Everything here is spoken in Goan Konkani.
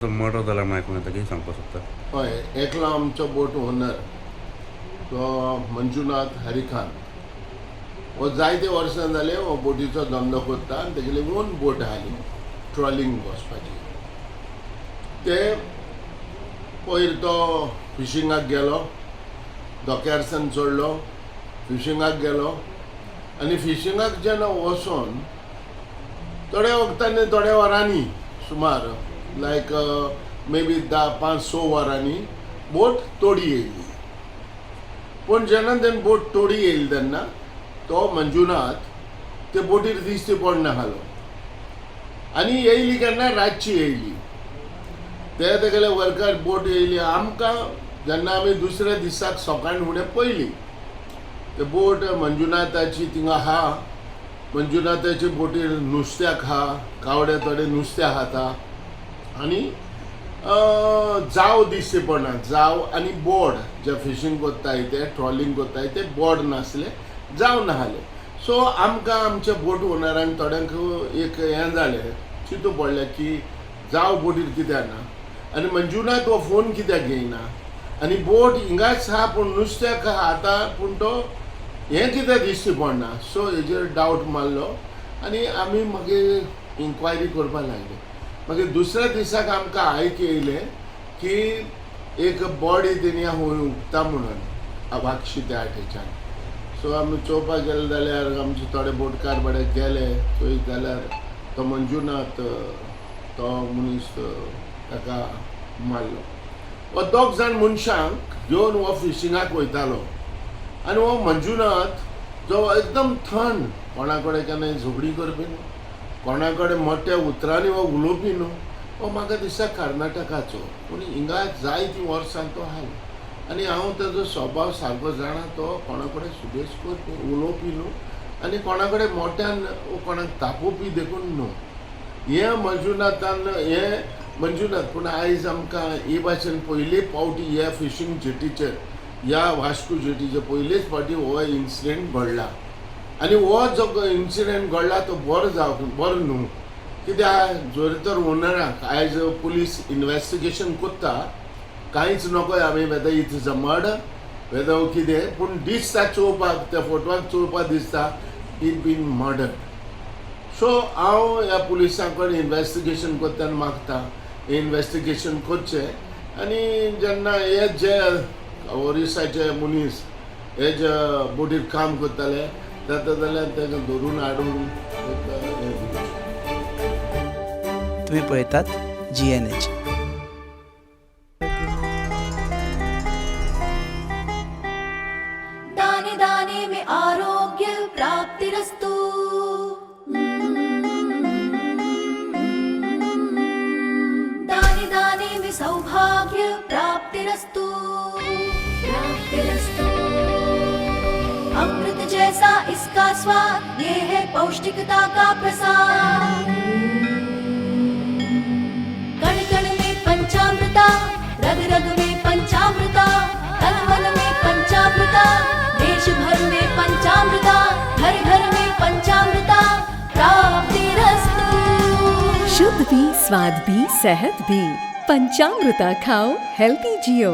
मर्डर जाला म्हूण आयकूंक येता, कितें सांगपाक सोदता? हय, एकलो आमचो बोट ओनर तो मंजुनाथ हरिखान, हो जायते वर्सां जाले हो बोटीचो धंदो करता आनी तेगेली ओन बोट आसली ट्रॉलिंग वचपाची. ते पयर तो फिशिंगाक गेलो, धोक्यारसान चडलो, फिशिंगाक गेलो आनी फिशिंगाक जेन्ना वचोन थोड्या वखदांनी थोड्या वरांनी सुमार लायक मे बी 5-6 वरांनी बोट तोडी येयली. पूण जेन्ना तेणें बोट तोडी येयली तेन्ना तो मंजुनाथ ते बोटीर दिश्टी पडना आसलो आनी येयली केन्ना रातची येयली. ते तेगेले वर्कर बोट येयली आमकां जेन्ना आमी दुसऱ्या दिसाक सकाळी फुडें पयली ते बोट मंजुनाथाची थिंगा आहा, मंजुनाथाची बोटीर नुस्त्याक आहा, कावडे थोडे नुस्त्या खाता आनी जाव दिश्टी पडना. जाव आनी बोर्ड जे फिशींग करताय ते ट्रॉलिंग करताय ते बोर्ड नासले, जाव नासले. सो आमकां आमच्या बोट ओनरांक थोड्यांक एक हें जालें, चिंतू पडलें की जाव बोटीर कित्याक ना आनी मंजुनाथ हो फोन कित्याक घेयना आनी बोट हिंगाच आहा पूण नुस्त्याक आहा आतां पूण तो हें कित्याक दिश्टी पडना. सो हेजेर डावट मारलो आनी आमी मागीर इन्क्वायरी करपाक लागले. मागीर दुसऱ्या दिसाक आमकां आयक येयलें की एक बॉडी तेणी हूंय उगता म्हणून वागशी त्या वाटेच्यान. सो आमी चोवपाक गेले जाल्यार आमचे थोडे बोटकार बरे गेले चोयत जाल्यार तो मंजुनाथ तो मनीस ताका मारलो. हो दोग जाण मनशांक घेवन हो फिशिंगाक वयतालो आनी हो मंजुनाथ जो एकदम थंड, कोणा कडेन केन्ना झगडीं करपी न्हू, कोणा कडेन मोठ्या उतरांनी हो उलोवपी न्हू, हो म्हाका दिसता कर्नाटकाचो पूण हिंगा जायतीं वर्सां तो आसलो आनी हांव ताजो स्वभाव सारको जाणा, तो कोणा कडेन सुबेज करपी उलोवपी न्हू आनी कोणा कडेन मोठ्यान कोणाक तापोवपी देखून न्हू. हें मंजुनाथान हें मंजुनाथ पूण आयज आमकां हे भाशेन पयले फावटी ह्या फिशींग जेटीचेर ह्या वास्को जेटीचेर पयलेच फावटी हो इन्सिडेंट घडला आनी हो जो इन्सिडेंट घडला तो बरो जावंक बरो न्हू. कित्याक जर तर ओनराक आयज पुलीस इनवेस्टिगेशन करता, कांयच नको आमी whether it is a murder whether कितें, पूण दिसता चोवपाक त्या फोटवाक चोवपाक दिसता it bin murder. सो हांव ह्या पुलिसां कडेन इनवेस्टिगेशन करतना मागता इनवेस्टिगेशन करचें आनी जेन्ना हे जे ओरिसाचे मनीस हे जे बोटीर काम करताले जाता जाल्यार तांकां धरून हाडून एक हें दिवचें. तुम्ही पळयतात GNH. दाने दाने में आरोग्य प्राप्तिरस्तु. दाने दाने में सौभाग्य प्राप्तिरस्तु. प्राप्तिरस्तु. अमृत जैसा इसका स्वाद, ये है पौष्टिकता का प्रसाद. कण कण में पंचामृता, रग रग में पंचामृता, तन मन में पंचामृता, देश भर में पंचामृता, घर घर में पंचामृता प्राप्तिरस्तु. शुद्ध भी, स्वाद भी, सेहत भी. पंचामृता खाओ, हेल्दी जियो.